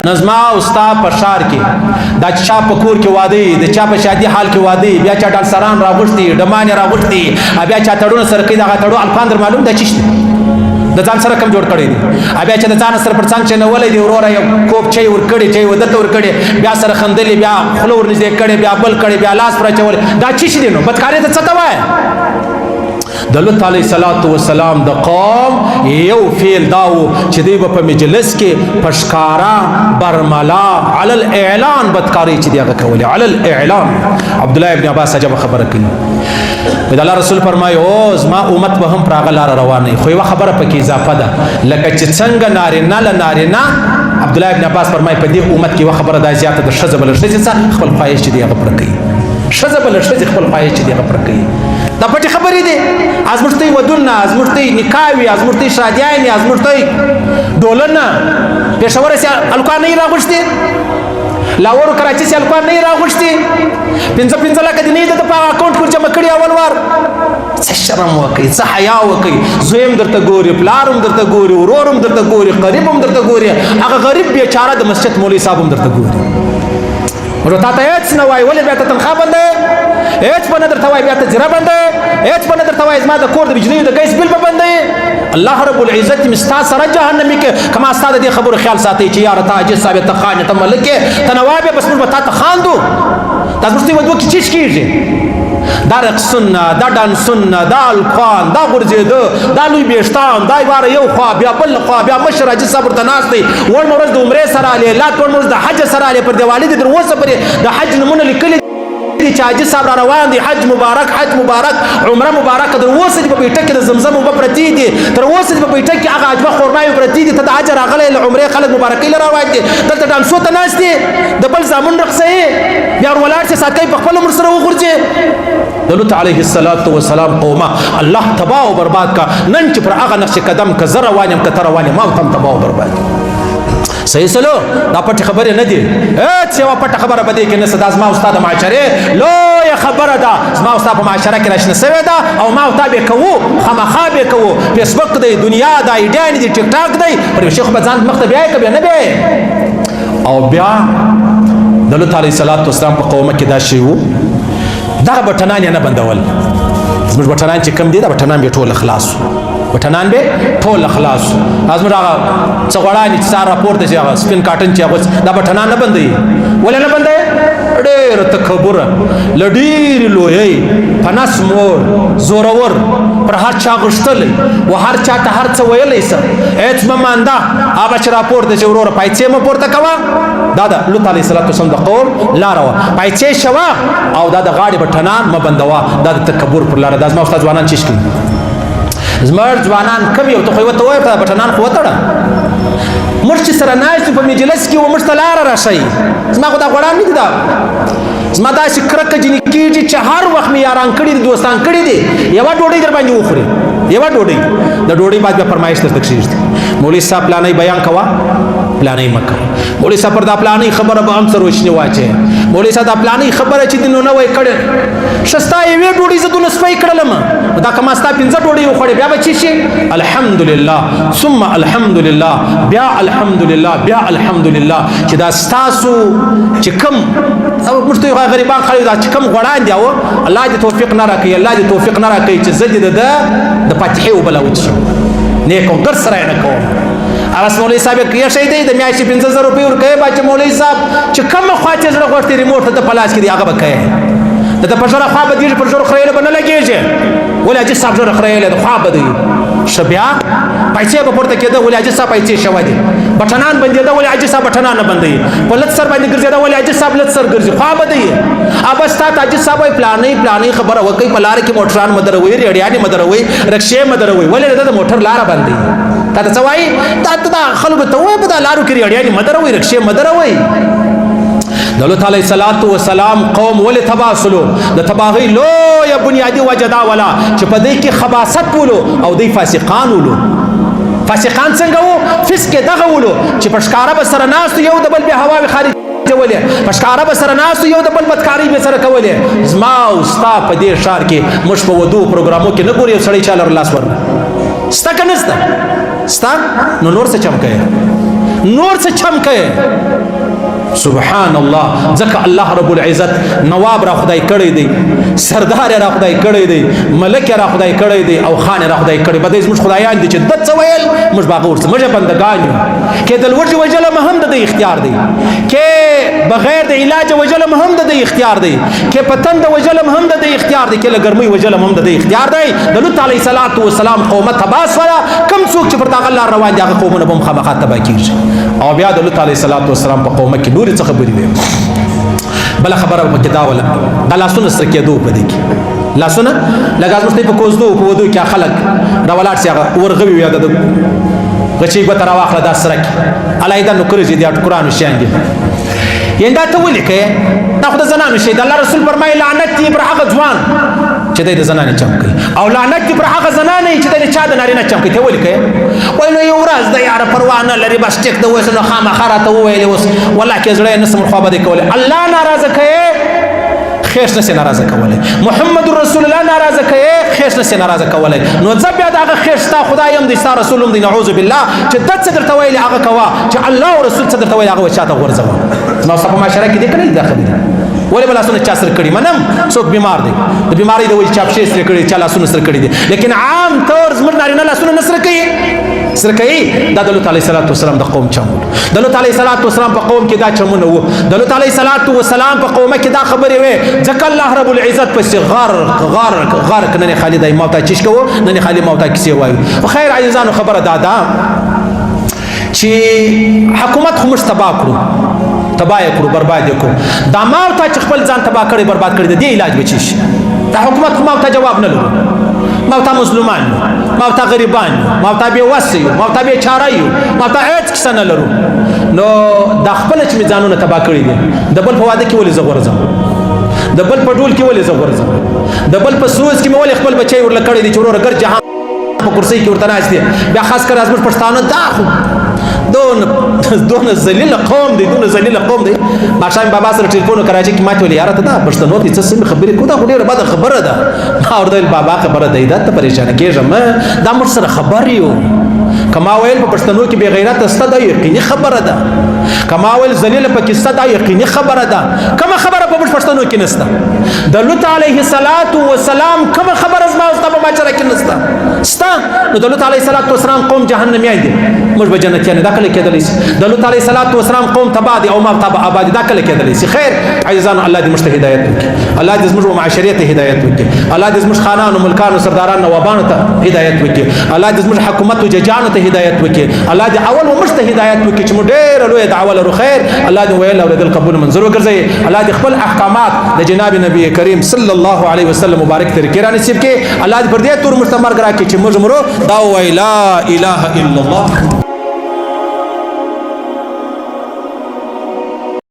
نو زما او ستا په ښار کې دا چې چا په کور کې واده وي، د چا په شادي حال کې واده وي، بیا چا ډالسران راغوښتي، ډمان یې راغوښتي، بیا چا تړونه سره کوي، دغه تړو الفان در معلوم ده چې شته د ځان سره کم جوړ کړی دی، بیا چې د ځان سره پر څنګ چینولی دی وروره، یو کوپ چای ورکړي، چای ودته ورکړي، بیا سره خندلې، بیا خوله ورنږدې کړې، بیا بل کړي، بیا لاس پر اچولی، دا چی شي دی؟ نو بدکارۍ ته څه ته وایې؟ د لوط علیه الصلاة والسلام د قوم یو فعل دا و چې دوی به په مجلس کې په ښکاره برملا علی الاعلان بدکارۍ چې دی هغه کولې، علی الاعلان. عبدالله ابن عباس عجبه خبره کوي، د الله رسول فرمایي او زما امت به هم پر هغه لاره روانه وي، خو یوه خبره پکې اضافه ده، لکه چې څنګه نارینه له نارینه. عبدالله ابن عباس فرمایي په دې امت کې یوه خبره دا زیاته ده، ښځه به له ښځې څخه خپل خواهش چې دی هغه پوره کوي، ښځه به له ښځې خپل خواهش چې دی هغه پوره کوي. دا پټې خبرې دي، ازموږ ته ودونه، ازموږ ته نکاح وي، ازموږ ته شادیانې، ازموږ ته ډولونه. پېښور سي الکان نه راغوښتي، لاهور کراچي سي الکان نه راغوښتي، 5-5 لکه دې نه د په اکاونټ کې جمع کړي اول وار. څه شرم وکړي، څه حیا وکړي، زوی هم درته ګوري، پلار هم درته ګوري، ورور هم درته ګوري، قریب هم درته ګوري، هغه غریب بیچاره د مسجد مولوي صاحب هم درته ګوري. ورو تا ته هېڅ نه وایي، ولې بیا ته تنخوا بنده یې؟ هېڅ به نه درته وایي، بیا ته ځیره بنده یې؟ هېڅ به نه درته وایي، زما د کور د بجلیو د ګیس بل به بنده یې؟ الله رب العزت مې ستا سره جهنمي کې که ما ستا د دې خبرو خیال ساتئ چې یاره ته عاجز صاحب یې، ته خان یې، ته ملک یې، ته نواب یې، بس موږ به تا ته خاندو. دا زموږ ته ودو کې چیش کېږي؟ دا رقصونه، دا ډانسونه، دا الکان، دا غورځېده، دا لوی بیښتان، دا عباره یو خوا بیا بل خوا، بیا مشر حاجي صاحب ورته ناست دی، وړمه ورځ د عمرې سره راغلې، لات وړمه ورځ د حج سره راغلې، پر دیوالي دې تر اوسه پورې د حج نومونه لیکلي دي چې حاجي صاحب را روان دی، حج مبارک، حج مبارک، عمره مبارک. تر اوسه دې په بیټک کې د زمزم اوبه پرتې دي، تر اوسه دې په بیټک کې هغه عجبه خورماوې پرتې دي. ته د حج راغلی، له عمرې خلک مبارکۍ له روان دي، دلته ډانسو ته ناست دي، د بل زامن رقصوي، بیا ور ولاړ شي ساکۍ په خپل عمر سره وغورځي. د لوط علیه الصلاة والسلام قومه الله تباه او برباد کا. نن چې پر هغه نقش قدم که زه روان یم که ته روان یم، ما هم تباه او برباد. صحیح سلو، دا پټې خبرې نه دي، هېڅ یوه پټه خبره په دې کې نشته. دا زما او ستا د معاشرې لویه خبره ده، زما او ستا په معاشره کې راشنه سوې ده او ما او تا به کوو، خامخا به کوو. فیسبوک دی، دنیا ده، ایډیانې دي، ټیک ټاک دی، پر یو شي خو به ځان مخته بیایې که بیا نه بیایې. او بیا د لوط علیه الصلاة والسلام په قومه کې دا شی وو، دغه بټنان یې نه بندول. زموږ بټنان چې کوم دي، دا بټنان به ټول خلاص، بټنان به ټول خلاص. زموږ هغه څه غوړانې چې سهار راپورته شي، هغه سپین کاټن چې هغه دا بټنان نه بندوي. ولې نه بندوي؟ ډېر تکبر، له ډېرې لویۍ، په نس مور، زورور، پر هر چا غښتلی و، هر چا ته هر څه ویلی سه، هېڅ مه مانده. هغه چې راپورته شي وروره پایڅې مه پورته کوه. دا د لوط علیه الصلاة والسلام د قوم لاره وه، پایڅې شوه او دا د غاړې بټنان مه بندوه، دا د تکبر پر لاره. دا زما استاد ځوانان چیش کوي؟ زموږ ځوانان کم یو ته خو یوه ته وایه، بټنان خو وتړه. موږ چې سره ناست یو په مجلس کې و، موږ ته لاره راښیي. زما خو دا غوړان نه دي، دا زما داسې کرکه جنې کېږي چې هر وخت مې یاران کړي دي، دوستان کړي دي، یوه ډوډۍ در باندې وخوري، یوه ډوډۍ، د ډوډۍ بعد بیا فرمایش درته کښېږدي، مولوي صاحب پلانی بیان کوه، پلانی مه کوه، مولوي صاحب پر دا پلانی خبره به هم څه روشني واچوې، مولوي صاحب دا پلانی خبره چې دې نو نه وای کړې، ښه ستا یوې ډوډۍ زه دونه سپی کړلم، دا که ما ستا 5 ډوډۍ وخوړې بیا به څه شي؟ الحمدلله ثم الحمدلله بیا الحمدلله بیا الحمدلله چې دا ستاسو چې کوم موږ ته یو غریبان خلک دا چې کوم غوړان دي، او الله دې توفیق نه راکوي، الله دې توفیق نه راکوي چې زه دې د ده د فاتحې اوبه لا وڅښم، نه کوم در سره یې نه کوم. هغه مولوي صاحب یې کېښی دی، د میاشتې 5000 روپۍ ورکوي، باچې مولوي صاحب چې کومه خوا چې زړه غوښتي ریموټ ته په لاس کې دی هغه به کوي، د ده په ژره خوا بدېږي، پر ژرو خریلو به نه لګېږي، ولې حاجي صاحب ژره خریلې ده، خوا بدوي. ښه بیا پیسې به پورته کېده، ولې حاجي صاحب پیسې شوی دي، بټنان بندېده، ولې حاجي صاحب بټنان نه بندوي، په لڅ سر باندې ګرځېده، ولې حاجي صاحب لڅ سر ګرځي، خوا بدوي. ابس تا ته حاجي صاحب وایي پلانۍ پلانۍ خبره وکړئ، په لاره کې موټران مه دروئ، ریړیانې مه دروئ، رکشې مه دروئ، ولې د ده د موټر لاره بندوي. تا ته څه وایي؟ تا ته دا خلکو ته ووایه په دا لارو کې ریړیانې مه دروئ، رکشې مه دروئ. د لوط علیه الصلاة والسلام قوم ولې تباه سلو؟ د تباهۍ لویه بنیادي وجه دا وله چې په دی کې خباست ولو او دی فاسقان ولو. فاسقان څنګه وو؟ فسق یې دغه ولو چې په ښکاره به سره ناست یو د بل بې هواوې خارجولې، په ښکاره به سره ناست یو د بل بدکارۍ به سره کولې. زما او ستا په دې ښار کې موږ په ودو پروګرامو کې نه ګورو یو سړی چا لره لاس ورنه سته که نه سته؟ سته؟ نو نور څه چم کوې؟ نور څه چم کوې؟ سبحان الله. ځکه الله رب العزت نواب را خدای کړی دی، سردار را خدای کړی دی، ملک را خدای کړی دی، او خان را خدای کړی. بده زموږ خدایان دي چې د څه ویل موږ به هغه ورڅه، موږ بندګان یو. که د لوږې وژلم هم د ده اختیار دی، که بغیر د علاج وژلم هم د ده اختیار دی، که په تنده وژلم هم د ده اختیار دی، که له ګرمۍ وژلم هم د ده اختیار دی. د لوط علیه الصلاة والسلام قومه تباه سوله. کوم څوک چې پر دغه لار روان دي هغه قومونه به هم خامخا تباه کېږي. او بیا د لوط علیه الصلاة والسلام په قومه کې نورې څه خبرې وې. بله خبره به پکې دا وله، د لاسونه سره کېدو په دې کې لاسونه لکه زموږ په کوزدو په ودو کې خلک راولاړ سي، هغه ورغوي وي، د غچې ګوته راواخله دا سره کې علاوه نو کرځي دي قرآن شیان دي. یعنی دا ته ولې کوې؟ دا خو د زنانو شی. د الله رسول فرمایي لعنت دی پر هغه ځوان چې دی د زنانې چم کوي، او لعنت دی پر هغه زنانې چې دی د چا د نارینه چم کوي. ته ولې کوې؟ وایي نو یو ورځ د یاره پروا نه لري، بس ټیک د اوس نو خامخا راته وویلې، اوس والله کې زړه یې نه سم خوابدی کولی. الله ناراضه کوي، خېش نه سي ناراضه کولی. محمد رسول الله ناراضه کوي، خېش نه سي ناراضه کولی. نو ځه بیا د هغه خېش ستا خدای هم دی، ستا رسول هم دی. نعوذ بالله چې ده څه درته ویلي هغه کوه، چې الله او رسول څه درته ویلي هغه چاته غورځوه. نو ستا په معاشره کې دې کړی دا خبرې ولې به لاسونه چا سره کړي؟ منم څوک بیمار دی، د بیمارۍ د وجې چا پښې سره کړي، چا لاسونه سره کړي دي، لیکن عام طور زموږ نارینه لاسونه نه سره کوي، سره کوي. دا د لوط علیه الصلاة والسلام د قوم چم وو. د لوط علیه الصلاة والسلام په قوم کې دا چمونه وو. د لوط علیه الصلاة والسلام په قومه کې دا خبرې وې. ځکه الله رب العزت پسې غرق غرق غرق. نن خالي د موتا چیش کوو، نن خالي موتا کیسې وایو. خیر عزیزانو، خبره دا ده چې حکومت خو موږ تباه کړو، تباه یې کړو، برباد یې کړو. دا ما او تا چې خپل ځان تباه کړی، برباد کړی، د دې علاج به چی شي؟ دا حکومت خو ما او تا جواب نه لرو. ما او تا مظلومان یو، ما او تا غریبان یو، ما او تا بې وسه یو، ما او تا بېچاره یو، ما او تا هېڅ کیسه نه لرو. نو دا خپله چې مې ځانونه تباه کړي دي، د بل په واده کې ولې زه غورځم؟ د بل په ډول کې ولې زه غورځم؟ د بل په سوز کې مې ولې خپل بچی ورله کړی دی چې وروره ګرد جهان په کرسۍ کې ورته ناست دی؟ بیا خاص کر زموږ پښتانه دا خو دونه ذلیل قوم دی، دونه ذلیل قوم دی. ماښام بابا سره ټلیفون کراچۍ کې ماته ویل، یاره ته دا پښتنو ته څه سمې خبرې کوه، دا خو ډېره بده خبره ده. ما ورته ویل بابا خبره دی ده، ته پریشانه کېږه مه، دا موږ سره خبر یو. که ما ویل په پښتنو کې بې غیرته سته، دا یقیني خبره ده. که ما ویل ذلیله پکې سته، دا یقیني خبره ده. کومه خبره په موږ پښتنو کې نسته؟ د لوط علیه الصلاة والسلام کومه خبره زما او ستا په معاشره کې نسته؟ سته. نو د لوط علیه الصلاة والسلام قوم جهنميان دي، موږ به جنتیان، دا کله کېدلی شي؟ د لوط علیه الصلاة والسلام قوم تباه دي او ما تباه آباد دي، دا کله کېدلی شي؟ خیر عزیزانو، الله دې موږ ته هدایت وکړي، الله دې زموږ معاشرې ته هدایت وکړي، الله دې زموږ خانانو، ملکانو، سردارانو، نوابانو ته هدایت وکړي، الله دې زموږ حکومت او ججانو ته هدایت وکړي، الله دې اول موږ ته هدایت وکړي چې موږ ډېره لویه دعوه لرو. خیر الله دې ویل اورېدل قبول منظور وګرځوي. الله دې خپل احکامات د جناب نبی کریم صلی الله علیه وسلم مبارک طریقې را نصیب کړي. الله دې پر دې تور موږ ته مرګ راکړي چې موږ مرو دا ووایو لا اله الا الله.